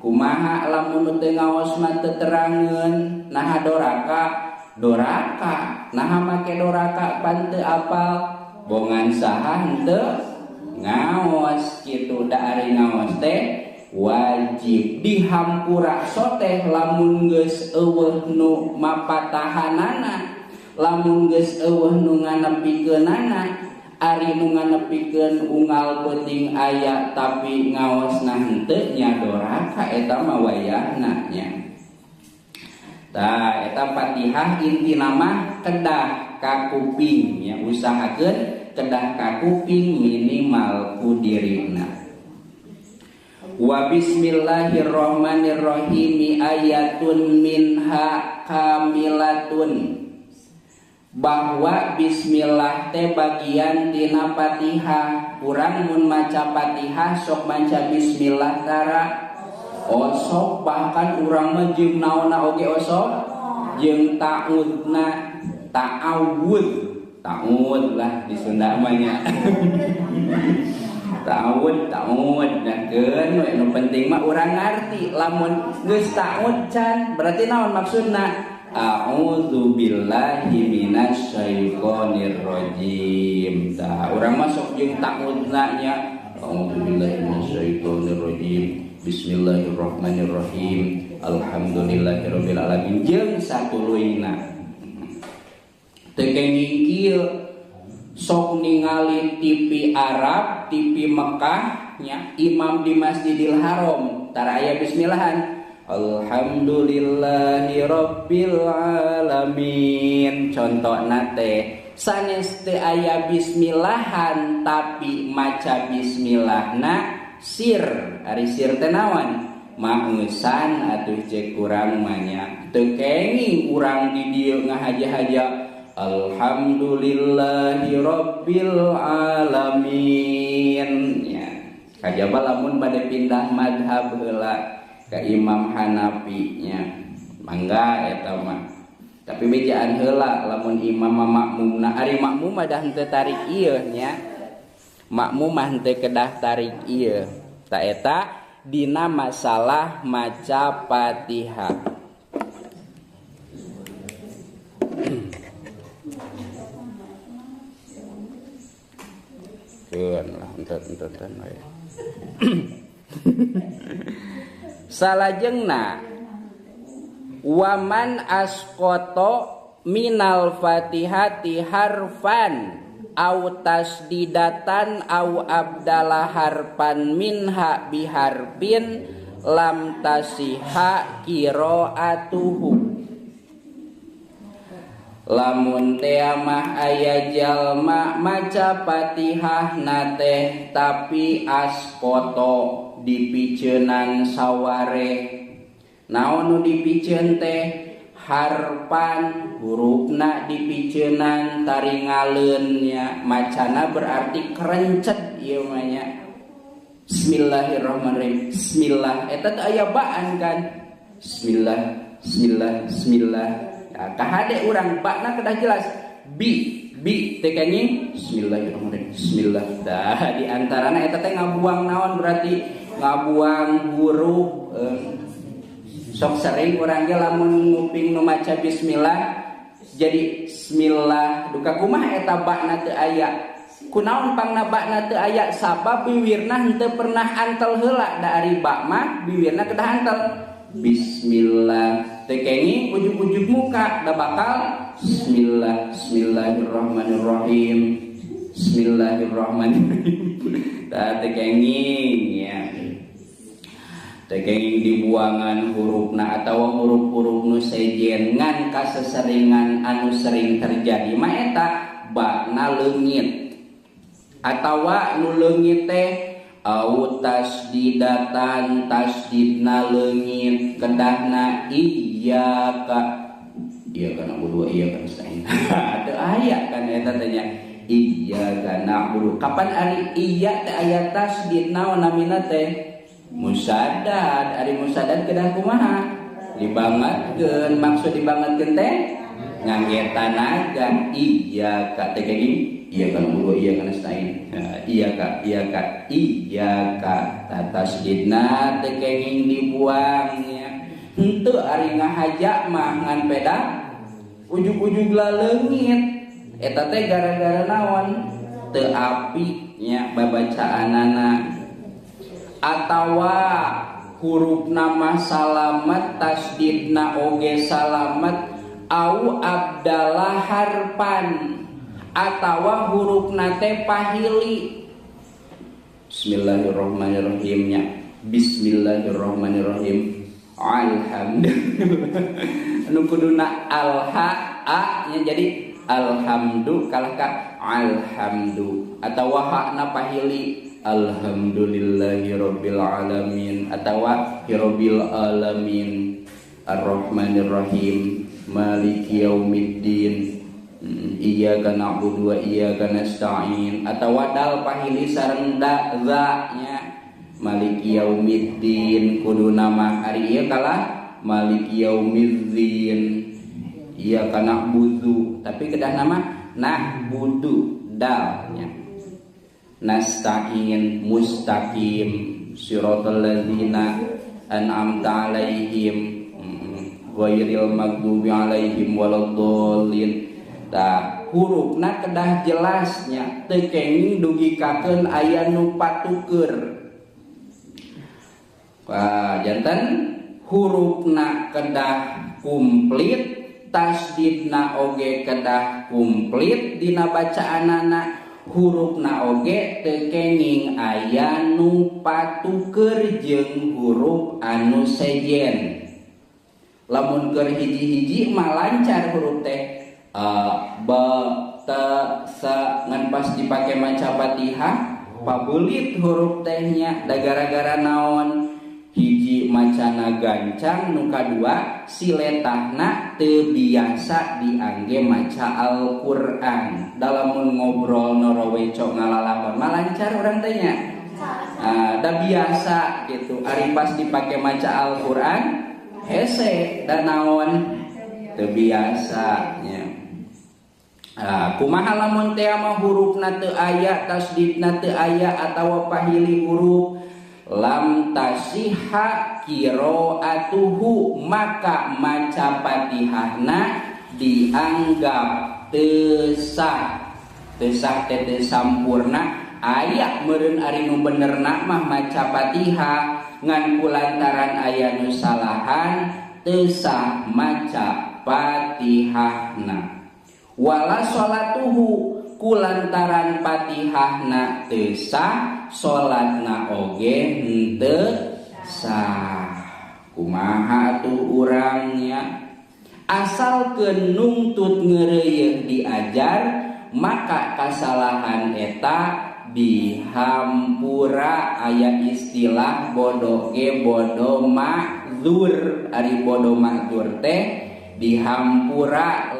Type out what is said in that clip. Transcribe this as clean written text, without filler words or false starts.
Kumaha lamun nu teu ngaos mah teu terangeun naha doraka doraka naha make doraka pan teu apal bongan saha henteu ngaos kitu da ari ngaos teh wajib dihampura soteh lamun geus eueuh nu mapatahanana lamun geus eueuh nu nganepikeunana ari nu nganepikeun unggal peuting aya tapi ngaosna henteu nya doraka eta mah wayahna nya. Tah eta Fatihah intina mah kedah ka kuping nya, usahakeun kedah ka kuping minimal ku dirina. Wa bismillahirrahmanirrahim ayatun minha kamilatun, bahwa bismillah teh bagian tina Fatihah. Urang mun maca Fatihah sok maca bismillah tara osok, bahkan urang mah jeung naonna oge osok jeung ta'udna ta'awud ta'ud lah di Sunda mah nya. Ta'awud ta'ud nah keun we nu penting mah urang ngarti. Lamun geus ta'ud can berarti naon maksudna? A'udzu billahi minasyaitonir rajim. Tah urang masuk jeung ta'udna nya, a'udzu billahi minasyaitonir rajim, bismillahirrahmanirrahim, alhamdulillahirabbil alamin jeung satuluyna. Teu kenging kieu sok ningali TV Arab, TV Mekah nya, imam di Masjidil Haram tara aya bismillahan. Alhamdulillahirabbil alamin. Contona teh sanes teu aya bismillahan tapi maca bismillahna sir. Ari sir teh naon? Maeusan atuh cek urang mah nya. Teu kenging urang di dieu ngahaja-haja alhamdulillahirabbil alamin nya. Kajaba lamun bade pindah madhab heula ka Imam Hanafi nya, mangga eta mah. Tapi bejaan heula lamun imam makmumna, ari makmum mah dah henteu tarik ieu nya. Makmum mah henteu kedah tarik ieu. Ta eta dina masalah maca Fatihah. Keun lah entet-entetan we. Salajengna waman asqata minal fatihati harfan au tasdidatan au abdala harfan minha biharfin lam tasiha qiraatuhu. Lamun teh mah aya jalma maca Fatihah na teh tapi asqata dipiceunan saware. Naon nu dipiceun teh? Harpan hurufna dipiceunan taringaleun nya, macana berarti kerencet ieu mah nya. Bismillahirrahmanirrahim. Bismillah eta teh aya baan kan. Bismillah, bismillah, bismillah. Nah, kahade urang bakna kedah jelas. Bi bi teh kenging bismillahirrahmanirrahim. Bismillah. Tah di antarana eta teh ngabuang naon berarti? Ngabuang huruf. Sok sering urang ge lamun nguping nu maca bismillah jadi bismillah duka kumaha eta bakna teu aya. Kunaon pangna bakna teu aya? Sabab biwirna henteu pernah antel heula, da ari bak mah biwirna kedah antel. Bismillah teu kenging ujug-ujug muka da bakal bismillah, bismillahirrahmanirrahim, bismillahirrahmanirrahim. Tah teu kenging nya. Teu kenging dibuangan hurufna atawa huruf-huruf nu sejen ngan kaseseringan anu sering terjadi mah eta bakna leungit atawa nu leungit teh au tasdidatan tasdidna leungit kedahna iyyaka iya kana dua iya kana sain teu aya kan eta teh nya iyyaka na'budu. Kapan ari iya teh aya tasdid naon namina teh? Musaddad. Ari musaddad kedah kumaha? Dibangetkeun. Maksud dibangetkeun teh Ngangge tanaga iyyaka teh kenging iya kana guru iya kana nasta'in iya ka iya ka iya ka tasdidna teh kenging dibuang nya henteu ari ngahaja mah ngan peda ujug-ujug laleungit eta teh gara-gara naon teu api nya babacaanana atawa hurufna mah salamet tasdidna oge salamet au abdala harpan atawa hurufna teh pahili. Bismillahirrahmanirrahim nya. Bismillahirrahmanirrahim. Alhamdulillah. Anu kuduna alha a nya jadi alhamdu kalah ka alhamdu atawa hakna pahili alhamdulillahirabbil alamin atawa hirabbil alamin arrahmanirrahim maliki yaumiddin iyyaka na'budu wa iyyaka nasta'in atawa dal pahili sareng da za nya maliki yaumiddin kuduna mah ari ieu kalah maliki yaumiddin iyyaka na'budu tapi kedah nama na'budu dal nya nasta'in mustaqim siratal ladzina an'amta alaihim ghairil maghdubi alaihim waladdallin. Tah hurufna kedah jelasnya teu kenging dugikakeun aya nu patuker. Wah, janten hurufna kedah komplit, tasdidna oge kedah komplit dina bacaanana, hurufna oge teu kenging aya nu patuker jeung huruf anu sejen. Lamun keur hiji-hiji mah lancar huruf teh a b t s ngan pas dipake maca Fatihah pabelit huruf tehnya da gara-gara naon hiji macana gancang nu kadua siletahna teu biasa diangge maca Al-Qur'an. Dalamun ngobrol noroweco ngalalakon mah lancar urang teh nya. Da biasa gitu ari pas dipake maca Al-Qur'an hese da naon teu biasa nya. Kumaha lamun teh mah hurufna teu aya tasdidna teu aya atawa pahili huruf lam tasiha qiraatuhu maka maca Fatihahna dianggap teu sah. Teu sah teh teu sampurna aya meureun ari nu benerna mah maca Fatihah ngan kulantaran aya nu salahan teu sah maca Fatihahna. Wala sholatuhu kulantaran Fatihahna teu sah salatna oge henteu sah. Kumaha atuh urangnya asalkeun nungtut ngeureuyeun diajar maka kasalahan eta dihampura. Aya istilah bodoh ge bodoh ma'dzur, ari bodoh ma'dzur teh dihampura.